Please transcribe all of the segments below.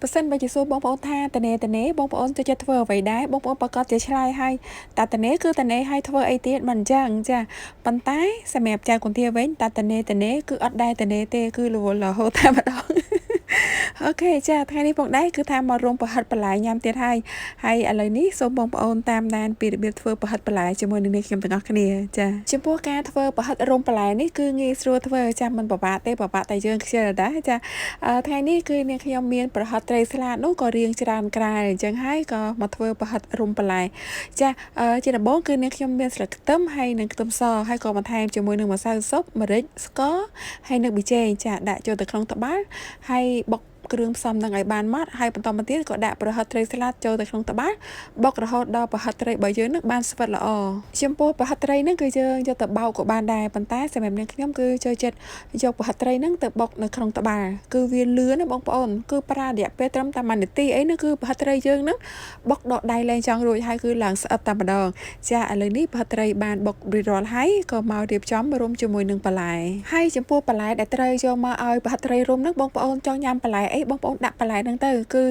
ប្រសិនបើជាសួរបងប្អូនថាតនេតនេបងប្អូនចូលចិត្តធ្វើអ្វីដែរបងប្អូនប្រកាសជាឆ្លើយហើយតាតនេគឺតនេហើយធ្វើអីទៀតមិនអញ្ចឹងចាប៉ុន្តែសម្រាប់ចៅគុន្ធាវិញតាតនេតនេគឺអត់ដែរតនេទេគឺរវល់រហូតតែម្ដង OK ចាថ្ងៃនេះផងដែរគឺថាមករុំប្រហិតបន្លែញ៉ាំទៀតហើយហើយឥឡូវនេះសូមបងប្អូនតាមដានពីរបៀបធ្វើប្រហិតបន្លែជាមួយនឹងនាងខ្ញុំទាំងអស់គ្នាចាចំពោះការធ្វើប្រហិតរុំបន្លែនេះគឺងាយស្រួលធ្វើចាមិនពិបាកទេពិបាកតែយើងខ្ជិលដែរចាថ្ងៃនេះគឺនាងខ្ញុំមានប្រហិតត្រីស្លាតនោះក៏រៀងច្រើនក្រែអញ្ចឹងហើយក៏មកធ្វើប្រហិតរុំបន្លែចាជាដំបូងគឺនាងខ្ញុំមានស្លឹកខ្ទឹមហើយនិងខ្ទឹមសហើយក៏បន្ថែមជាមួយនឹងម្សៅស៊ុបម្រេចស្ករហើយនិងប៊ីចេងចាដាក់ចូលទៅក្នុងត្បាល់ហើយបុកគ្រឿងផ្សំនឹងឲ្យបានម៉ត់ហើយបន្តមកទៀតក៏ដាក់ប្រហិតត្រីស្លាតចូលទៅក្នុងត្បាល់បុករហូតដល់ប្រហិតត្រីរបស់យើងនឹងបានស្វិតល្អចំពោះប្រហិតត្រីនឹងគឺយើងយកទៅបោកក៏បានដែរប៉ុន្តែសម្រាប់នាងខ្ញុំគឺចូលចិត្តយកប្រហិតត្រីនឹងទៅបុកនៅក្នុងត្បាល់គឺវាលឿនណាបងប្អូនគឺប្រើរយៈពេលត្រឹមតែ1នាទីអីនោះគឺប្រហិតត្រីយើងនឹងបុកដកដៃលែងចង់រួចហើយគឺឡើងស្អិតតែម្ដងចាឥឡូវនេះប្រហិតត្រីបានបុករួចរាល់ហើយក៏មករៀបចំរុំជាមួយនឹងបន្លែហើយចំពោះបន្លែដែលត្រូវយកមកឲ្យប្រហិតត្រីរុំនឹងបងប្អូនចង់ញ៉ាំបន្លែអីបងប្អូនដាក់បន្លែហ្នឹងទៅគឺ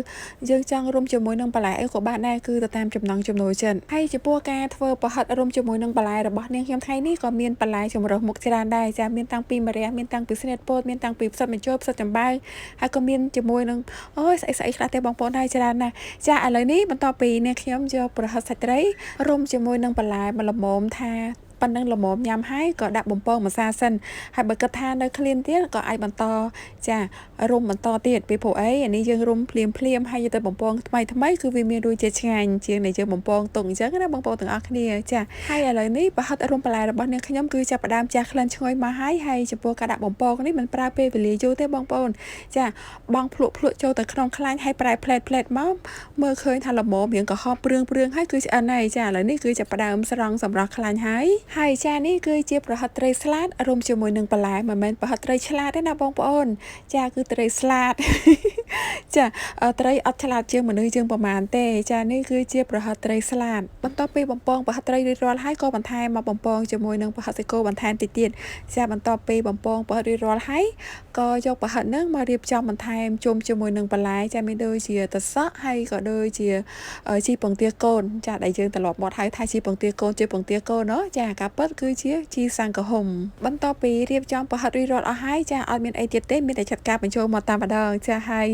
យើងចង់រុំជាមួយនឹងបន្លែអីក៏បានដែរគឺទៅតាមចំណង់ចំណូលចិត្តហើយចំពោះការធ្វើប្រហិតរុំជាមួយនឹងបន្លែរបស់នាងខ្ញុំថ្ងៃនេះក៏មានបន្លែចម្រុះមុខច្រើនដែរចាមានតាំងពីម្រះមានតាំងពីស្នៀតពោតមានតាំងពីផ្សិតម្ជុលផ្សិតចំបើងហើយក៏មានជាមួយនឹងអូយស្អីស្អីខ្លះទេបងប្អូនដែរច្រើនណាស់ចាឥឡូវនេះបន្ទាប់ពីនាងខ្ញុំយកប្រហិតសាច់ត្រីរុំជាមួយនឹងបន្លែមកល្មមថាប៉ុណ្ណឹងល្មមញ៉ាំហើយក៏ដាក់បំពងម្សាសិនហើយបើគិតថានៅឃ្លានទៀតក៏អាចបន្តចារុំបន្តទៀតពីព្រោះអីអានេះយើងរុំភ្លាមភ្លាមហើយយកទៅបំពងថ្មីថ្មីគឺវាមានរសជាតិឆ្ងាញ់ជាងដែលយើងបំពងទុកអញ្ចឹងណាបងប្អូនទាំងអស់គ្នាចាហើយឥឡូវនេះប្រហិតរុំបន្លែរបស់នាងខ្ញុំគឺចាប់ផ្ដើមចាស់ក្លិនឈ្ងុយមកហើយហើយចំពោះការដាក់បំពងនេះមិនប្រើពេលវេលាយូរទេបងប្អូនចាបងភ្លក់ភ្លក់ចូលទៅក្នុងខ្លាញ់ហើយប្រែផ្លែតផ្លែតមកមើលឃើញថាល្មមរៀងក្រហមព្រឿងព្រឿងហើយគឺឆ្អិនហើយចាឥឡូវនេះគឺចាប់ផ្ដើមស្រង់សម្រស់ខ្លាញ់ហើយហើយចានេះគឺជាប្រហិតត្រីស្លាតរុំជាមួយនឹងបន្លែមិនមែនប្រហិតត្រីឆ្លាតទេណាបងប្អូនចាគឺត្រីស្លាត ចាត្រីអត់ឆ្លាតជាងមនុស្សយើងប្រហែលទេចានេះគឺជាប្រហិតត្រីស្លាតបន្ទាប់ពីបំពងប្រហិតត្រីរួចរាល់ហើយក៏បន្ថែមមកបំពងជាមួយនឹងប្រហិតសាច់គោបន្ថែមតិចទៀតចាបន្ទាប់ពីបំពងប្រហិតរួចរាល់ហើយក៏យកប្រហិតនឹងមករៀបចំបន្ថែមជុំជាមួយនឹងបន្លែចាមានដូចជាត្រសក់ហើយក៏ដូចជាជីពងទាកូនចាដែលយើងត្រឡប់មាត់ហៅថាជីពងទាកូនជាពងទាកូនណោះចាការពិតគឺជាជីសង្កហុំបន្ទាប់ពីរៀបចំប្រហិតរួចរាល់អស់ហើយចាអត់មានអីទៀតទេមានតែចាត់ការបញ្ចូលមកតាមម្ដងចាហើយ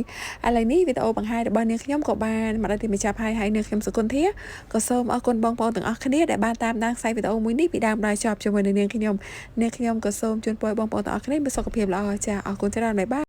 ឥឡូវនេះវីដេអូបង្ហាញរបស់នាងខ្ញុំក៏បានមកដល់ទីបញ្ចប់ហើយហើយនាងខ្ញុំសុគន្ធាក៏សូមអរគុណបងប្អូនទាំងអស់គ្នាដែលបានតាមដានខ្សែវីដេអូមួយនេះពីដើមដល់ចប់ជាមួយនឹងនាងខ្ញុំនាងខ្ញុំក៏សូមជូនពរបងប្អូនទាំងអស់គ្នាមានសុខភាពល្អចាអរគុណច្រើន bye bye.